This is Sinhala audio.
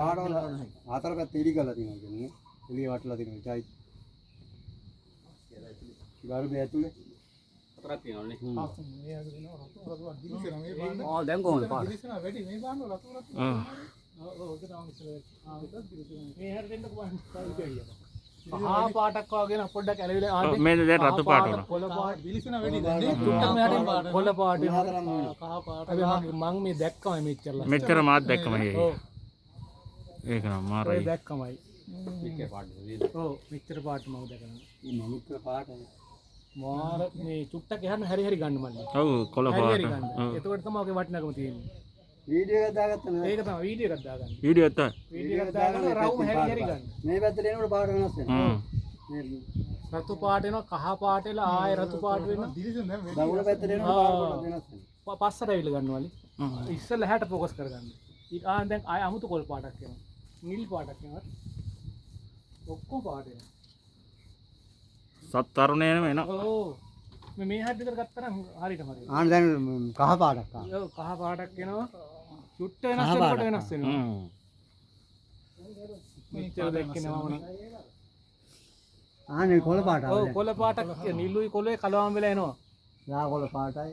පාටවල හතර පැත්ත ඉරි කරලා තියෙනවා කියන්නේ. එළිය වටලා තියෙනවා. චෛත්‍ය. ගර්භය ඇතුලේ හතරක් තියෙනවනේ. මේ වගේ දෙනවා රතු රතු ගිලිසෙනවා මේ පාන්න. ආ දැන් කොහොමද පාට? ගිලිසෙනවා වැඩි මේ පාන්න රතු රතු. ඔව්. ඔව් ඔව් ඒක තමයි ඉස්සර වෙච්ච. ආ ඒකත් ගිලිසෙනවා. මේ හැර දෙන්නකෝ බලන්න. පහ පාටක් වගේ නම් පොඩ්ඩක් ඇලවිලා ඔව්, මේ දැන් රතු පාට වුණා. කොළ පාට ගිලිසෙනවා වැඩි දැන් නේ. චුට්ටක් මෙහාට එන්න. කොළ පාට වෙනවා. හතරම වෙනවා. කහ පාට. හැබැයි මං මේ දැක්කමයි මෙච්චර ලස්සන. මෙච්චර මාත් දැක්කම ඒ. ඔව්. ඒක නම් ඔය මාරයි. දැක්කමයි. මෙච්චර පාට නේද? ඔව් මෙච්චර පාට මම දැකලා. මේ මණික්ක පාට. මාර මේ චුට්ටක් එහාට හැරි හැරි ගන්න මල්ලි. ඔව් කොළ හැරි පාට. හැරි ගන්න. ඔව්. එතකොට තමයි ඔගේ වටිනාකම තියෙන්නේ. වීඩියෝ එකක් දාගත්තා නේද? ඒක තමයි වීඩියෝ එකක් දාගන්න. වීඩියෝ එක තමයි. වීඩියෝ එකක් දාගන්න රවුම හැරි හැරි ගන්න. මේ පැත්තට එනකොට පාට වෙනස් වෙනවා. හ්ම්. මේ රතු පාට එනවා කහ පාට එලා ආයෙ රතු පාට වෙනවා. ගිලිසෙන දැන් වැඩි. දකුණු පැත්තට එනකොට පාට පොඩ්ඩක් වෙනස් වෙනවා. පස්සට ඇවිල්ලා ගන්නවලි. හ්ම්. ඉස්සෙල්ලා හැට ફોකස් කරගන්න. ඊට ආ දැන් ආයෙ අමුතු කොළ පාටක් එනවා. නිල් පාටක් එනවා. ඔක්කොම පාට එනවා. සත් තරුණයනම එනවා. ඔව්. මේ මේ හැට විතර ගත්තා නම් හරියටම හරියට. ආන දැන් කහ පාටක් ආවා. ඔව් කහ පාටක් එනවා. චුට්ට වෙනස් වෙනකොට වෙනස් වෙනවා. හ්ම්. මෙච්චර දැක්කේ නෑ මම නම්. ආනේ කොළ පාට ආවා ඔව් දැන්. කොළ පාටක් නිලුයි කොළේ කලවම් වෙලා එනවා. ලා කොළ පාටයි.